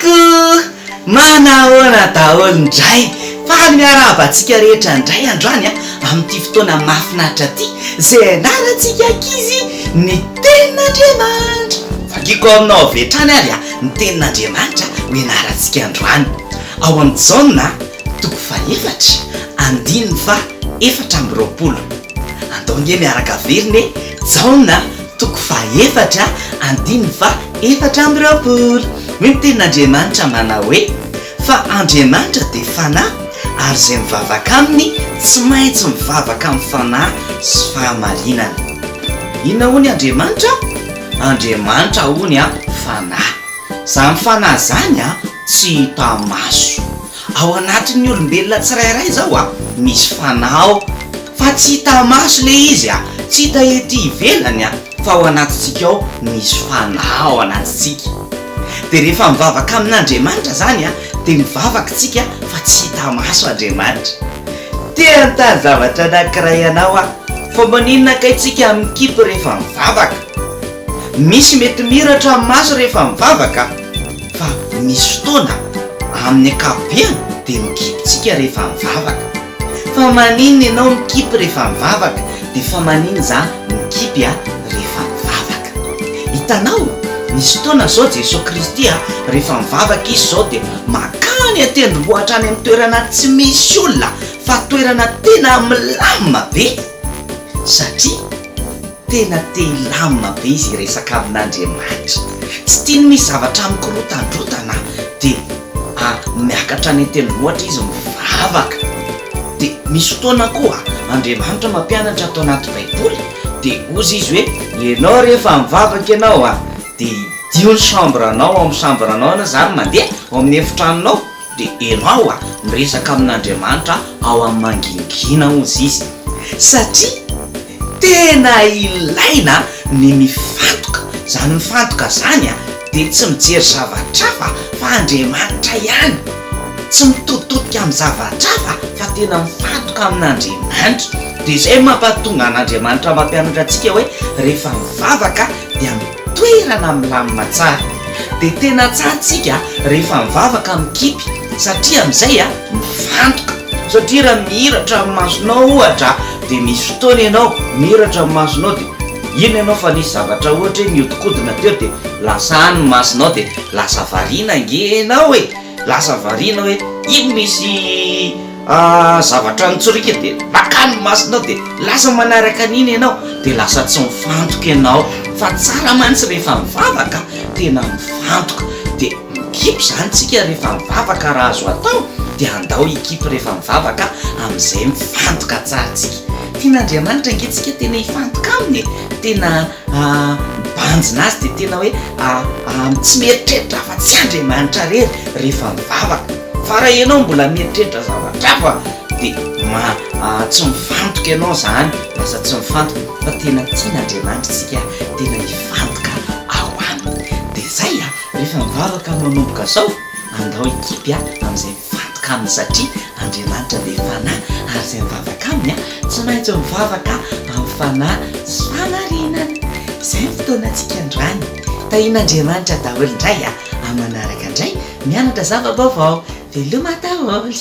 Coucou! Manahoana daholo indray? Faly miarahaba antsika rehetra indray androany amin'ity fotoana mahafinaritra ity izay ianarantsika ankizy ny Tenin'Andriamanitra. Vakiko aminao avy hatrany ary ny Tenin'Andriamanitra ho ianarantsika androany. Ao amin'ny Jaona toko fahefatra andininy faha 24. Andao ange miaraka averina e! Jaona toko fahefatra andininy faha 24. Hoy ny tenin'Andriamanitra manao hoe, Fa Andriamanitra dia Fanahy, ary izay mivavaka Aminy tsy maintsy mivavaka amin'ny fanahy sy fahamarinana. Inona hono Andriamanitra? Andriamanitra hono Fanahy. Izany Fanahy izany tsy hita maso. Ao anatin'ny olombelona tsirairay izao a, misy fanahy ao, fa tsy hita maso le izy a, tsy hita ety ivelany a, fa ao anatintsika ao misy fanahy ao anatintsika. Dia rehefa mivavaka amin'Andriamanitra izany a, dia mivavaka tsika fa tsy hita maso Andriamanitra. Te hanontany zavatra anankiray anao aho, fa maninona kay tsika mikipy rehefa mivavaka? Misy mety mihiratra ny maso rehefa mivavaka fa misy fotoana amin'ny ankapobeny dia mikipy tsika rehefa mivavaka. Fa maninona ianao mikipy rehefa mivavaka dia fa maninona za mikipy a rehefa mivavaka? Hitanao? Misy fotoana zao Jesoa Kristy a rehefa mivavaka izy zao dia makany an-tendrombohitra any amin'ny toerana tsy misy olona fa toerana tena milamina be satria Tena te hilamina be izy hiresaka amin'Andriamanitra. Tsy tiany misy zavatra mikorotandrotana dia miakatra any an-tendrombohitra izy mivavaka. Dia misy fotoana koa Andriamanitra mampianatra ato anaty baiboly dia hozy izy hoe ianao rehefa mivavaka ianao dia hidio ny chambre-nao, ao amin'ny chambre-nao ianao izany mandeha, ao amin'ny efitranonao dia ianao miresaka amin'Andriamanitra ao amin'ny mangingina hozy izy. Satria Tena ilaina ny mifantoka, izany mifantoka izany dia tsy mijery zavatra hafa fa Andriamanitra ihany, tsy mitoditodika amin'ny zavatra hafa fa tena mifantoka amin'Andriamanitra, dia izay mampatonga an'Andriamanitra mampianatra antsika hoe rehefa mivavaka dia amin'ny toerana milamina tsara, dia tena tsara tsika rehefa mivavaka mikipy satria amin'izay mifantoka, satria raha mihiratra ny masonao ohatra Dia misy fotoana ianao mihiratra ny masonao dia iny ianao fa nisy zavatra ohatra hoe nihodinkodina teo dia lasa any ny masonao dia lasa variana ange ianao e! Lasa variana hoe iny misy zavatra nitsoriaka dia makany ny masonao dia lasa manaraka an'iny ianao dia lasa tsy mifantoka ianao fa tsara mantsy rehefa mivavaka tena mifantoka dia Mikipy izany tsika rehefa mivavaka raha azo atao dia andao hikipy rehefa mivavaka amin'izay mifantoka tsara tsika. Tian'Andriamanitra ange tsika tena hifantoka aminy e! Tena mibanjina azy dia tena hoe tsy mieritreritra afa-tsy Andriamanitra irery rehefa mivavaka. Fa raha ianao mbola mieritreritra zavatra hafa dia ma tsy mifantoka ianao izany, lasa tsy mifantoka fa tena tian'Andriamanitra tsika tena hifantoka ao aminy. Dia izay a! Rehefa mivavaka manomboka zao, andao hikipy amin'izay mifantoka aminy satria Andriamanitra dia Fanahy ary izay mivavaka aminy tsy maintsy mivavaka amin'ny Fanahy sy fahamarinana. Izay ny fotoanantsika androany. Tahian'Andriamanitra daholo indray amin'ny manaraka indray mianatra zava-baovao. Veloma daholo.